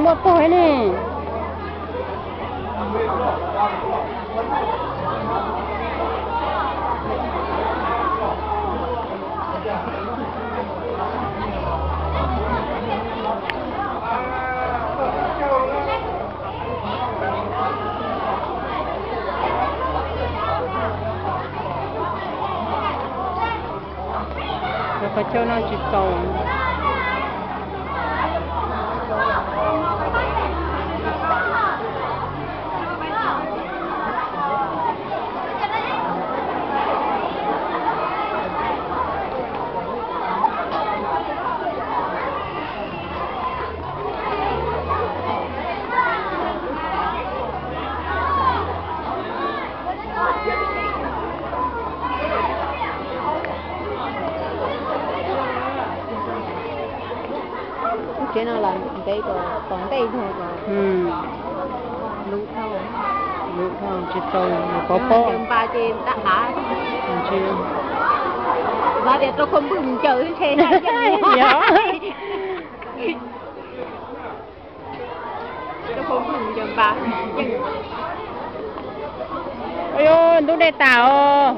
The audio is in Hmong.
Muaj pog ne. Qhov chaw no tsis txaus. Lub tsev no los ntev, tom ntej zog, luv dhau, luv dhau tsis txaus, pov pob npas ces tab av. Xav tias rau khau npwj mus ncaws ntshe. Yog. Ntub dej tas os.